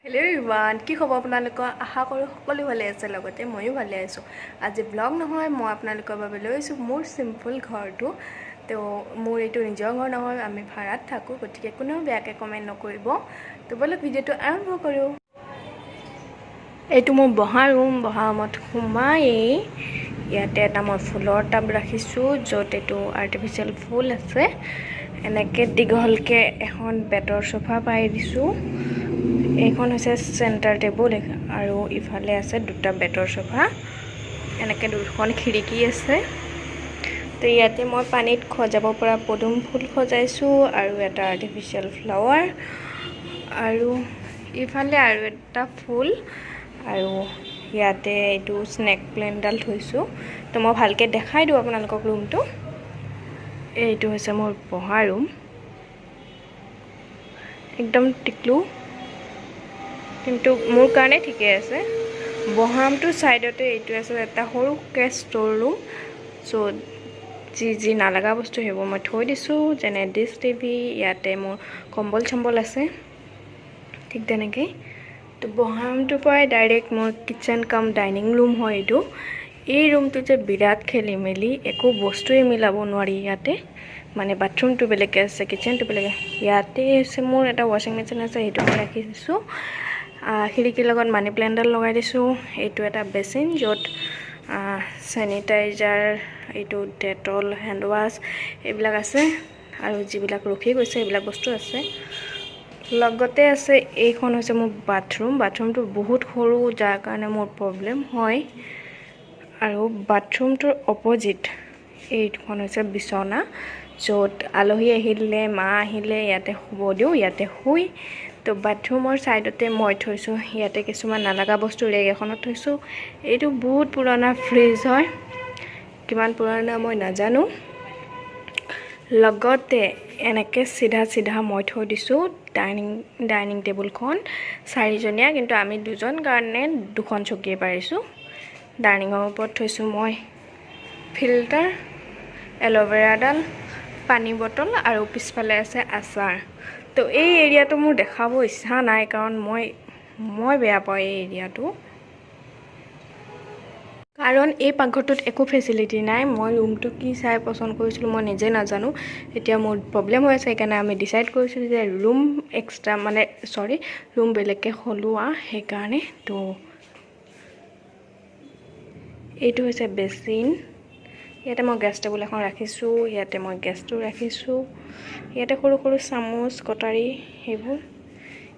Hello' everyone, কি খবৰ আপোনালোকৰ? আশা কৰোঁ সকলো ভালে আছে, লগতে ময়ো ভালে আছোঁ। আজি ব্লগ নহয়, মই আপোনালোকৰ বাবে লৈ আহিছোঁ মোৰ চিম্পল ঘৰটো। তো মোৰ এইটো নিজৰ ঘৰ নহয়, আমি ভাড়াত থাকোঁ, গতিকে কোনেও বেয়াকৈ কমেণ্ট নকৰিব। তো ব'লক, ভিডিঅ'টো আৰম্ভ কৰোঁ। এইটো মোৰ বহা ৰুম। বহা ৰুমত সোমায়েই ইয়াতে এটা মই ফুলৰ টাব ৰাখিছোঁ, য'ত এইটো আৰ্টিফিচিয়েল ফুল আছে। এনেকৈ দীঘলকৈ এখন বেতৰ চোফা পাৰি দিছোঁ। এইখন হৈছে চেণ্টাৰ টেবুল আৰু ইফালে আছে দুটা বেতৰ চোফা। এনেকৈ দুখন খিৰিকী আছে। তো ইয়াতে মই পানীত সজাব পৰা পদুম ফুল সজাইছোঁ আৰু এটা আৰ্টিফিচিয়েল ফ্লাৱাৰ আৰু ইফালে আৰু এটা ফুল আৰু ইয়াতে এইটো স্নেক প্লেণ্টডাল থৈছোঁ। তো মই ভালকৈ দেখাই দিওঁ আপোনালোকক ৰুমটো। এইটো হৈছে মোৰ পঢ়া ৰুম। একদম টিকলু, কিন্তু মোৰ কাৰণে ঠিকে আছে। বহা ৰুমটোৰ ছাইডতে এইটো আছে এটা সৰুকৈ ষ্ট'ৰ ৰুম, য'ত যি যি নালাগা বস্তু সেইবোৰ মই থৈ দিছোঁ, যেনে ডিছ টিভি, ইয়াতে মোৰ কম্বল চম্বল আছে, ঠিক তেনেকেই। তো বহা ৰুমটোৰ পৰাই ডাইৰেক্ট মোৰ কিটচেন কাম ডাইনিং ৰুম হয় এইটো। এই ৰুমটো যে বিৰাট খেলি মেলি, একো বস্তুৱে মিলাব নোৱাৰি ইয়াতে। মানে বাথৰুমটো বেলেগকৈ আছে, কিটচেনটো বেলেগে। ইয়াতে হৈছে মোৰ এটা ৱাশ্বিং মেচিন আছে, সেইটো মই ৰাখি দিছোঁ। খিৰিকীৰ লগত মানি প্লেণ্টডাল লগাই দিছোঁ। এইটো এটা বেচিন, য'ত চেনিটাইজাৰ, এইটো ডেটল, হেণ্ড ৱাছ এইবিলাক আছে আৰু যিবিলাক ৰখি গৈছে সেইবিলাক বস্তু আছে। লগতে আছে এইখন হৈছে মোৰ বাথৰুম। বাথৰুমটো বহুত সৰু, যাৰ কাৰণে মোৰ প্ৰব্লেম হয়। আৰু বাথৰুমটোৰ অপজিট এইখন হৈছে বিচনা, য'ত আলহী আহিলে, মা আহিলে ইয়াতে শুব দিওঁ, ইয়াতে শুই। তো বাথৰুমৰ ছাইডতে মই থৈছোঁ ইয়াতে কিছুমান নালাগা বস্তু ৰেক এখনত থৈছোঁ। এইটো বহুত পুৰণা ফ্ৰিজ হয়, কিমান পুৰণা মই নাজানো। লগতে এনেকৈ চিধা চিধা মই থৈ দিছোঁ ডাইনিং টেবুলখন চাৰিজনীয়া, কিন্তু আমি দুজন কাৰণে দুখন চকীয়ে পাৰিছোঁ। ডাইনিঙৰ ওপৰত থৈছোঁ মই ফিল্টাৰ, এল'ভেৰাডাল, পানী বটল আৰু পিছফালে আছে আচাৰ। তো এই এৰিয়াটো মোৰ দেখাব ইচ্ছা নাই, কাৰণ মই বেয়া পাওঁ এই এৰিয়াটো, কাৰণ এই পাকঘৰটোত একো ফেচিলিটি নাই। মই ৰুমটো কি চাই পচন্দ কৰিছিলোঁ মই নিজে নাজানো। এতিয়া মোৰ প্ৰব্লেম হৈ আছে, সেইকাৰণে আমি ডিচাইড কৰিছিলোঁ যে ৰুম এক্সট্ৰা, মানে চৰি, ৰুম বেলেগকৈ সলোৱা, সেইকাৰণে। তো এইটো হৈছে বেচিন। ইয়াতে মই গেছ টেবুল এখন ৰাখিছোঁ, ইয়াতে মই গেছটো ৰাখিছোঁ, ইয়াতে সৰু সৰু চামুচ, কটাৰী সেইবোৰ।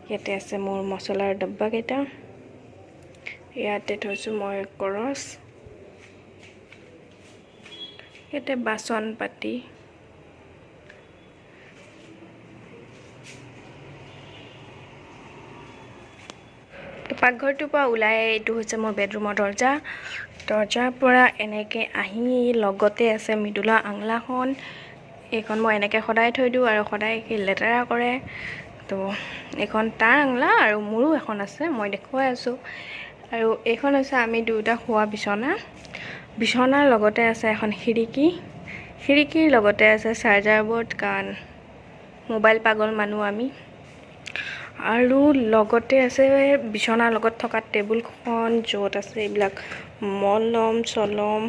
ইয়াতে আছে মোৰ মছলাৰ ডাব্বাকেইটা। ইয়াতে থৈছোঁ মই কৰচ। ইয়াতে বাচন পাতি। পাকঘৰটোৰ পৰা ওলাই এইটো হৈছে মোৰ বেডৰুমৰ দৰ্জা। দৰ্জাৰ পৰা এনেকৈ আহি লগতে আছে মৃদুলা আংলাখন। এইখন মই এনেকৈ সদায় থৈ দিওঁ আৰু সদায় সি লেতেৰা কৰে। তো এইখন তাৰ আংলা আৰু মোৰো এখন আছে, মই দেখুৱাই আছোঁ। আৰু এইখন হৈছে আমি দুয়োটা শোৱা বিচনা। বিচনাৰ লগতে আছে এখন খিৰিকী। খিৰিকীৰ লগতে আছে চাৰ্জাৰ বৰ্ড, কাৰণ মোবাইল পাগল মানুহ আমি। আৰু লগতে আছে বিচনাৰ লগত থকা টেবুলখন, য'ত আছে এইবিলাক মলম চলম।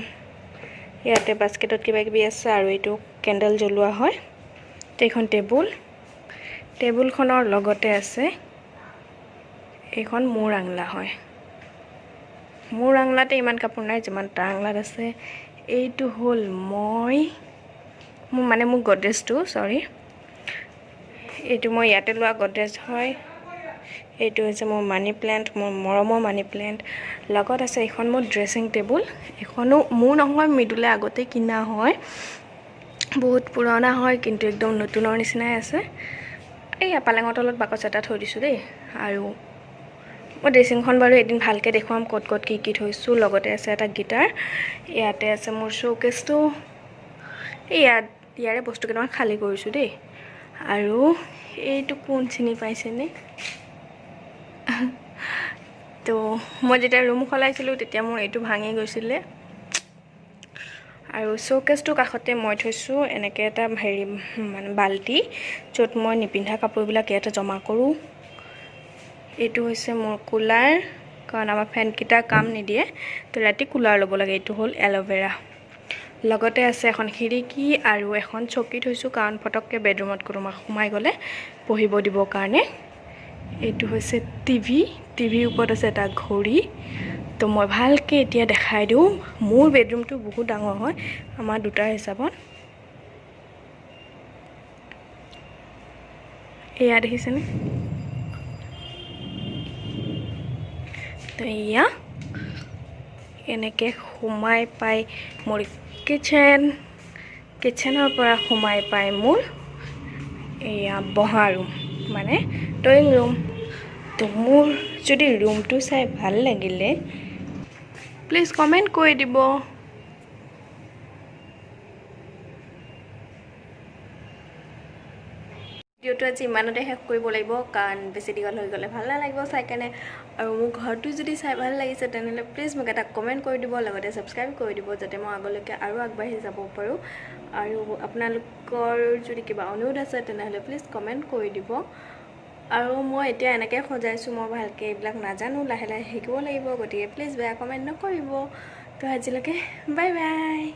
ইয়াতে বাস্কেটত কিবা কিবি আছে আৰু এইটো কেণ্ডেল জ্বলোৱা হয়। এইখন টেবুল। টেবুলখনৰ লগতে আছে এইখন মোৰ আংলা হয়। মোৰ আংলাতে ইমান কাপোৰ নাই যিমান তাৰ আংলাত আছে। এইটো হ'ল মই মোৰ মানে মোৰ গডৰেজটো, চৰি, এইটো মই ইয়াতে লোৱা গডৰেজ হয়। এইটো হৈছে মোৰ মানি প্লেণ্ট, মোৰ মৰমৰ মানি প্লেণ্ট। লগত আছে এইখন মোৰ ড্ৰেছিং টেবুল। এইখনো মোৰ নহয়, মৃদুলে আগতে কিনা হয়, বহুত পুৰণা হয়, কিন্তু একদম নতুনৰ নিচিনাই আছে। এইয়া পালেঙৰ তলত বাকচ এটা থৈ দিছোঁ দেই। আৰু মই ড্ৰেছিংখন বাৰু এদিন ভালকৈ দেখুৱাম, ক'ত ক'ত কি কি থৈছোঁ। লগতে আছে এটা গীটাৰ। ইয়াতে আছে মোৰ শ্ব'কেছটো। এই ইয়াত ইয়াৰে বস্তু কেইটামান খালী কৰিছোঁ দেই। আৰু এইটো কোন চিনি পাইছেনে? তো মই যেতিয়া ৰুম সলাইছিলোঁ তেতিয়া মোৰ এইটো ভাঙি গৈছিলে। আৰু শ্ব'কেছটোৰ কাষতে মই থৈছোঁ এনেকৈ এটা হেৰি, মানে বাল্টি, য'ত মই নিপিন্ধা কাপোৰবিলাক ইয়াতে জমা কৰোঁ। এইটো হৈছে মোৰ কুলাৰ, কাৰণ আমাৰ ফেনকেইটা কাম নিদিয়ে, তো ৰাতি কুলাৰ ল'ব লাগে। এইটো হ'ল এল'ভেৰা। লগতে আছে এখন খিৰিকী আৰু এখন চকী থৈছোঁ, কাৰণ ফটককৈ বেডৰুমত কোনোবা সোমাই গ'লে পঢ়িব দিবৰ কাৰণে। এইটো হৈছে টিভি। টিভিৰ ওপৰত আছে এটা ঘড়ী। তো মই ভালকৈ এতিয়া দেখাই দিওঁ। মোৰ বেডৰুমটো বহুত ডাঙৰ হয় আমাৰ দুটাৰ হিচাপত। এয়া দেখিছেনে? তো এয়া এনেকৈ সোমাই পাই মোৰ কিটচেন, কিটচেনৰ পৰা সোমাই পাই মোৰ এয়া বহা ৰুম, মানে ড্ৰয়িং ৰুম। তো মোৰ যদি ৰুমটো চাই ভাল লাগিলে প্লিজ কমেণ্ট কৰি দিব। ভিডিঅ'টো আজি ইমানতে শেষ কৰিব লাগিব, কাৰণ বেছি দীঘল হৈ গ'লে ভাল নালাগিব চাই কেনে। আৰু মোৰ ঘৰটো যদি চাই ভাল লাগিছে তেনেহ'লে প্লিজ মোক এটা কমেণ্ট কৰি দিব, লগতে ছাবস্ক্ৰাইব কৰি দিব, যাতে মই আগলৈকে আৰু আগবাঢ়ি যাব পাৰোঁ। আৰু আপোনালোকৰ যদি কিবা অনুৰোধ আছে তেনেহ'লে প্লিজ কমেণ্ট কৰি দিব। আৰু মই এতিয়া এনেকৈ সজাইছোঁ, মই ভালকৈ এইবিলাক নাজানো, লাহে লাহে শিকিব লাগিব, গতিকে প্লিজ বেয়া কমেণ্ট নকৰিব। তো আজিলৈকে বাই বাই।